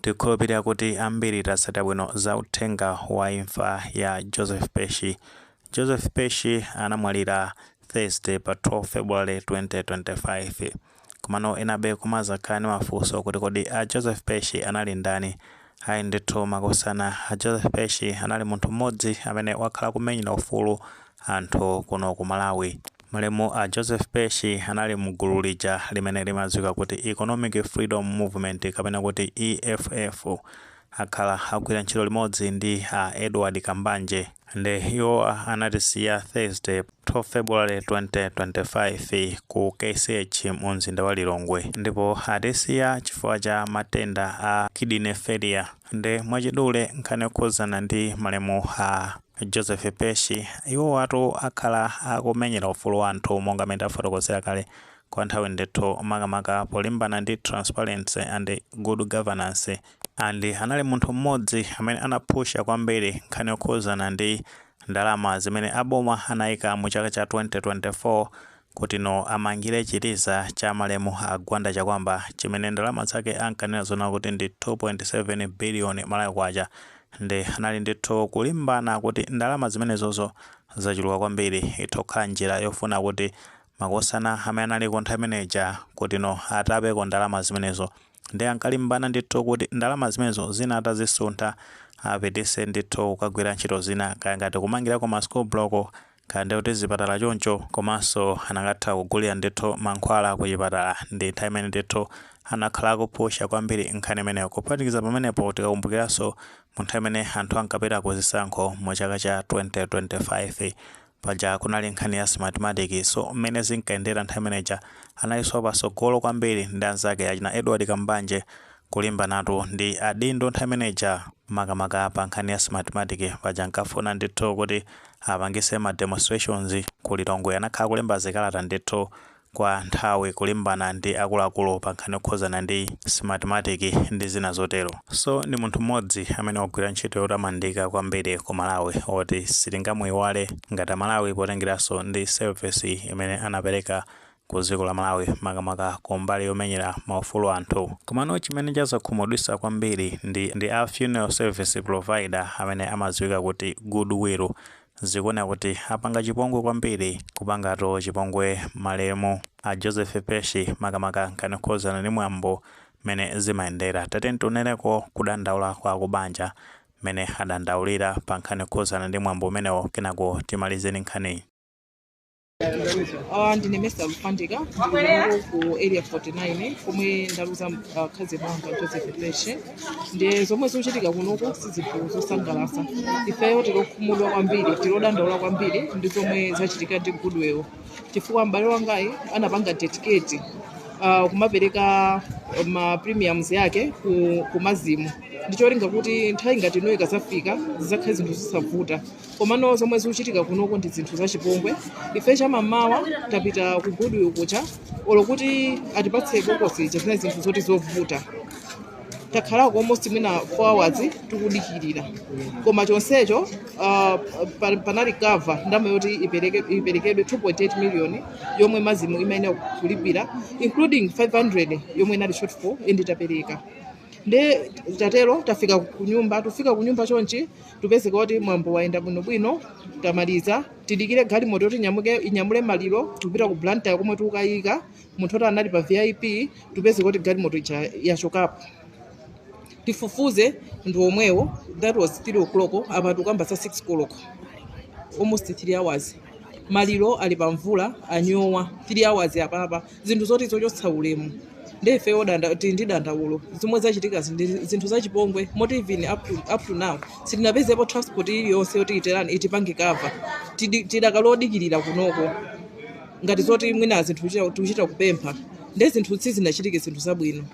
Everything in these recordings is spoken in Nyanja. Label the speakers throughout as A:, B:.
A: Tikhulupirira kuti ambiri tatsata bwino za uthenga wa imfa ya Joseph Peshi. Joseph Peshi anamwalira Thursday pa 12 February 2025. Komano enabe kumazakhala ndi mafunso kuti kodi a Joseph Peshi anali ndani? Ayi ndithu makosana, a Joseph Peshi anali munthu mmodzi amene wakhala kumenyera ufulu anthu kuno ku Malawi. Malemu a Joseph Peshi anali mgulu lija limene limadziwika kuti Economic Freedom Movement kapena kuti EFF. Akhala akugwira ntchito limodzi ndi a Edward Kambanje. Ndi iwo anatisiya Thursday 12 February 2025 ku KCH mu mzinda wa Lilongwe, ndipo atisiya chifukwa cha matenda a kidney failure. Ndi mwachidule nkhani yokhuzana ndi malemu a Joseph Peshi, iwo watu akhala akumenyera ufulu wa anthu monga mmene tafotokozera kale kwa nthawi ndithu, makamaka polimbana ndi transparency and good governance, and anali munthu mmodzi amene anapusha kwambiri nkhani yokhuzana ndi ndalama zimene aboma anayika mu chaka cha 2024 kuti no amangire chiliza cha malemu a Gwanda Chakwamba, chimene ndalama zake ankanena zona kuti ndi 2.7 billion Malawi kwacha. Ndi anali ndithu kulimbana kuti ndalama zimenezozo zachuluka kwambiri, itokhala njira yofuna kuti makosana amene analiko nthawi imeneja kuti no atapeko ndalama zimenezo. Ndi ankalimbana ndithu kuti ndalama zimenezo zina atazisuntha apitise ndithu kukagwira ntchito zina, kaya ngati kumangirako ma school block, kaya ndi kuti zipatala choncho, komanso anakatha kugulira ndithu mankhwala ku chipatala. Ndi nthawi imene ndithu anakhala akupusha kwambiri nkhani imeneyo. Kuphatikiza pamenepo, tikakumbukiranso mu nthawi imene anthu ankapita ku zisankho mu chaka cha 2025 paja, kunali nkhani ya Smartmatic. So mmene zinkayendera nthawi imeneja, analinso patsogolo kwambiri ndi anzake achina Edward Kambanje kulimbanatu ndi adindo nthawi imeneja, makamaka pa nkhani ya Smartmatic. Paja ankafuna ndithu kuti apangise ma demonstrations ku Lilongwe. Anakhala kulemba zikalata ndithu kwa nthawi kulimbana ndi akuluakulu pa nkhani yokhuzana ndi Smartmatic ndi zina zotero. So ndi munthu mmodzi amene wagwira ntchito yotamandika kwambiri ku Malawi oti sitingamuyiwale ngati Amalawi, potengeranso ndi service imene anapereka ku dziko la Malawi, makamaka kumbali yomenyera maufulu anthu. Komano chimene chazakhumudwitsa kwambiri ndi a funeral service provider amene amadziwika kuti Goodwill. Zikuoneka kuti apanga chipongwe kwambiri, kupangato chipongwe malemu a Joseph Peshi, makamaka nkhani yokhuzana ndi mwambo mmene zimayendera. Tate tionereko kudandaula kwa kubanja mmene adandaulira pa nkhani yokhuzana ndi mwambo umenewo, kenako timalizeni nkhaniyi.
B: Ndine Mr. Lufandika, ndili ku Area 49 komwe ndaluza cousin wanga Joseph Peshe. Ndiye zomwe zikuchitika kunoko si zinthu zosangalatsa. Ifeyo tilokhumudwa kwambiri, tilodandaula kwambiri ndi zomwe zachitika ndi Goodwill, chifukwa m'bale wangayi anapanga dedicate kumapereka ma premiums yake ku MASM ndi cholinga kuti nthawi ngati ino ikazafika zizakhale zinthu zisavuta. Komano zomwe zikuchitika kunoko ndi zinthu zachipongwe. Ife chamamawa tapita ku Goodwill kucha, olo kuti atipatse bokosi ija zinali zinthu zoti zovuta. Takhalako almost mwina 4 hours tikudikirira, koma chonsecho panali cover ndalama yoti iperekedwe 2.8 million yomwe MASM imayenera kulipira, including 500 yomwe inali shortfall, and tapereka. Nde tatero tafika kunyumba, tufika kunyumba chonchi tupezeka kuti mwambo wayenda bwinobwino, tamaliza. Tidikire galimoto yoti inyamuke, inyamule maliro kupita ku Blantyre komwe tikukayika munthu oti anali pa VIP, tupezeka kuti galimoto ija yachokapo. Tifufuze, ndi omwewo. That was 3 o'clock, apa tikamba za 6 o'clock, almost 3 hours. Maliro ali pa mvula, anyowa 3 hours apapa, zinthu zoti zochotsa ulemu. Ndi ife tili ndi dandaulo. Zomwe zachitika ndi zinthu zachipongwe, moti even up to now sitinapezepo transport iliyonse yoti iterani itipange cover. Tidakalodikirira kunoko ngati zoti mwina zinthu tikuchita kupempha. Nde zinthu sizinachitike zinthu zabwino.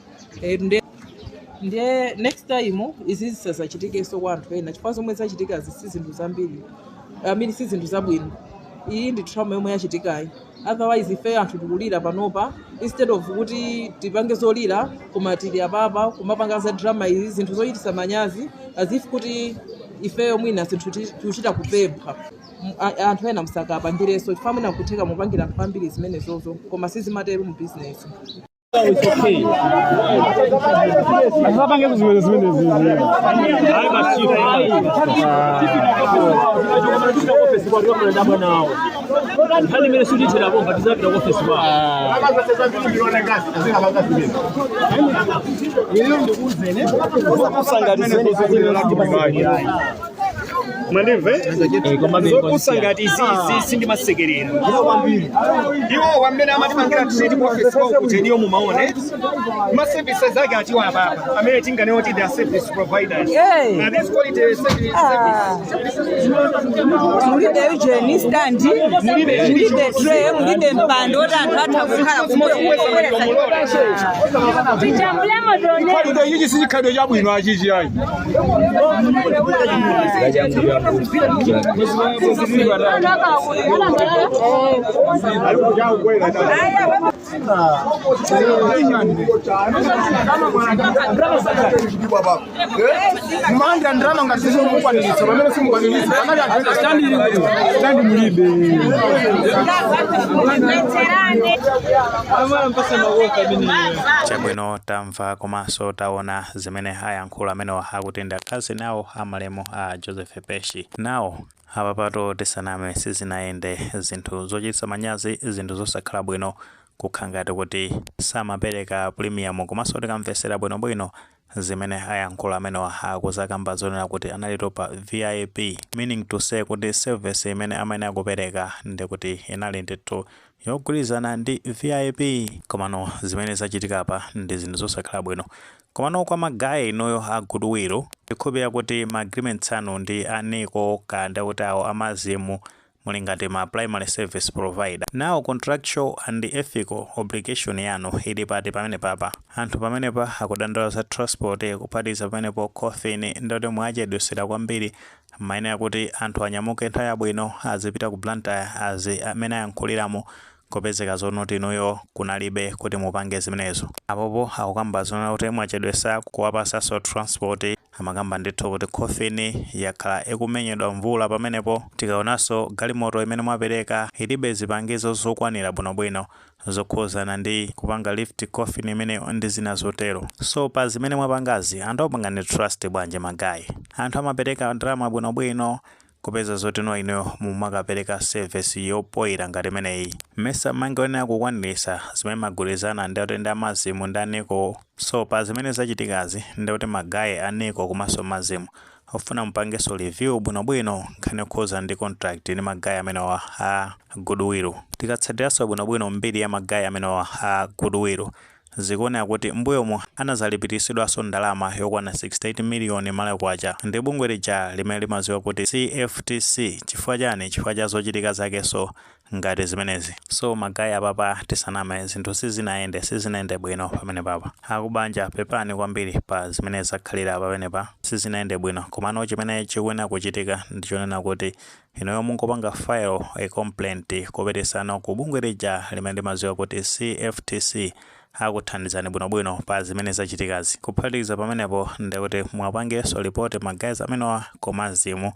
B: Ndiye next time izi zisazachitikenso kwa anthu ena, chifukwa zomwe zachitikazi si zinthu zambiri, I mean, si zinthu zabwino. Iyi ndi trauma yomwe yachitikayi. Otherwise ife anthu tikulira panopa, instead of kuti tipange zolira, koma tili apapa kumapanga za drama izi, zinthu zochititsa manyazi, as if kuti ifeyo mwina zinthu tikuchita kupempha. Anthu ena musakapangirenso, chifukwa mwina kutheka mupangira anthu ambiri zimenezozo, koma sizimatero mu business.
C: It's okay.
D: Asapange zimene zimene zizi.
C: Hayi basi, hayi. Tipita ku office kwa kwa bwana wawo. Nkhani imene sutithera bomba, tizapita ku office kwawo.
D: Ine ndikuuzene zopusa zimene zizi.
E: Mwandimve, zopusa ngati izizi sindimasekerera. Iwo wamene amatipangira treat ku office kwawo kuti ndiyo mumaone ma services ake atiwa apapa amene tinganewo kuti they are service providers.
F: Hey.
E: Now this quality service
F: Mulibe ujeni stand, mulibe tray, mulibe mpando oti anthu atha kukhala kumbuyo kungobweretsa.
D: Khalidwe ichi si chikhalidwe chabwino achichi ayi. Manda ndrama ngati simukwaniritsa pamene simukwaniritsa panali anthu stand mulibe.
A: Chabwino, tamva komanso taona zimene ayankhula amenewa akuti ndi akazi nawo amalemu a Joseph Peshi. Nawo apa pato tisaname, sizinayende, zinthu zochititsa manyazi, zinthu zosakhala bwino, kukhala ngati kuti samapereka premium. Komanso tikamvesera bwinobwino zimene ayankhula amenewa akuzakamba zonena kuti analito pa VIP, meaning to say kuti service imene amene akupereka ndikuti inali ndithu yogwirizana ndi VIP. Komano zimene zachitika apa ndi zinthu zosakhala bwino. Komano kwa ma guy inuyo a Goodwill, ndikhulupirira kuti ma agreements anu ndi a NICO kanda kuti awo amazimu muli ngati ma primary service provider. Now, contractual and ethical obligation yanu ili pati pamene papa? Anthu pamenepa akudandaula za transport, kuphatikiza pamenepo coffin, ndoti mwachedwesera kwambiri. Mayenera kuti anthu anyamuke nthawi yabwino azipita ku Blantyre azi amene ayankhuliramo, kupezeka zonoti inuyo kunalibe kuti mupange zimenezo. Apopo akukamba zonena kuti mwachedwesa kuwapasanso transport. Amakamba ndithu kuti coffin yakhala ikumenyedwa mvula pamenepo. Tikaonanso galimoto imene mwapereka ilibe zipangizo zokwanira bwinobwino zokhuzana ndi kupanga lift coffin imene ndi zina zotero. So pa zimene mwapangazi, anthu akupangani trust bwanji, ma guy? Anthu amapereka ndalama bwinobwino, kupeza zoti no inuyo mumakapereka service yopoyera ngati imeneyi. Mmesa mangoyenera kukwanirisa zimene magwirizana ndi kuti ndi amazimu ndi a NICO? So pa zimene zachitikazi, ndi kuti ma guy a NICO komanso mazimu ofuna mupangenso review bwinobwino nkhani yokhuza ndi contract ndi ma guy amenewa a Goodwill. Tikatsatiranso bwinobwino mbiri ya ma guy amenewa a Goodwill, zikuoneka kuti mbuyomu anazalipirisidwanso ndalama yokwana 68 miliyoni Malawi kwacha ndi bungwe lija limene limadziwa kuti CFTC. Chifukwa chani? Chifukwa cha zochitika zakenso ngati zimenezi. So ma guy apapa tisaname, zinthu sizinayende, sizinayende bwino pamene papa. Akubanja, pepani kwambiri pa zimene zakhalira pamenepa, sizinayende bwino. Komano chimene chikuyenera kuchitika ndichonena kuti inuyo mungopanga file a complaint kupitisano ku bungwe lija limene limadziwa kuti CFTC, akuthandizani bwinobwino pa zimene zachitikazi. Kuphatikiza pamenepo, ndikuti mwapangenso report ma guys amenewa komazimu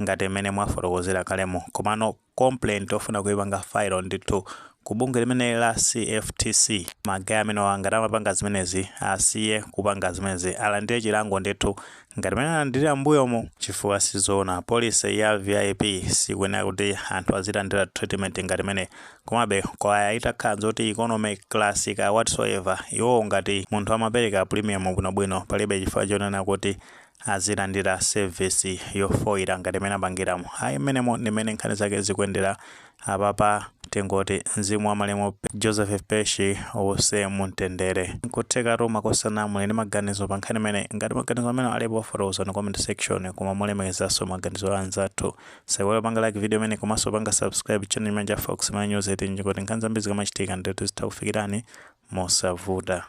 A: ngati mmene mwafotokozera kalemo. Komano complaint ofuna kuipanga file ndithu ku bungwe limene la CFTC. Ma guy amenewa ngati amapanga zimenezi, asiye kupanga zimenezi, alandire chilango ndithu ngati mmene analandirira mbuyomu, chifukwa sizoona. Policy ya VIP sikuyenera kuti anthu azilandira treatment ngati imene. Komabe kwaya itakhala zoti economy class ka whatsoever, iwo ngati munthu amapereka premium bwinobwino, palibe chifukwa chonena kuti azilandira service yofoira ngati imene apangiramo. Ayi, mmenemo ndimene nkhani zake zikuyendera apapa. Tingoti mzimu wa malemu Joseph Peshi uwuse mumtendere. Nkuthekatu makosana muli ndi maganizo pa nkhani imene. Ngati maganizo amene alipo, fotokoza mu comment section, koma mulemekezanso maganizo a anzathu. Saiwala panga like video imene komanso panga subscribe channel imene ya Fox Man News 18, kuti nkhani zambiri zikamachitika ndithu zitha kufikirani mosavuta.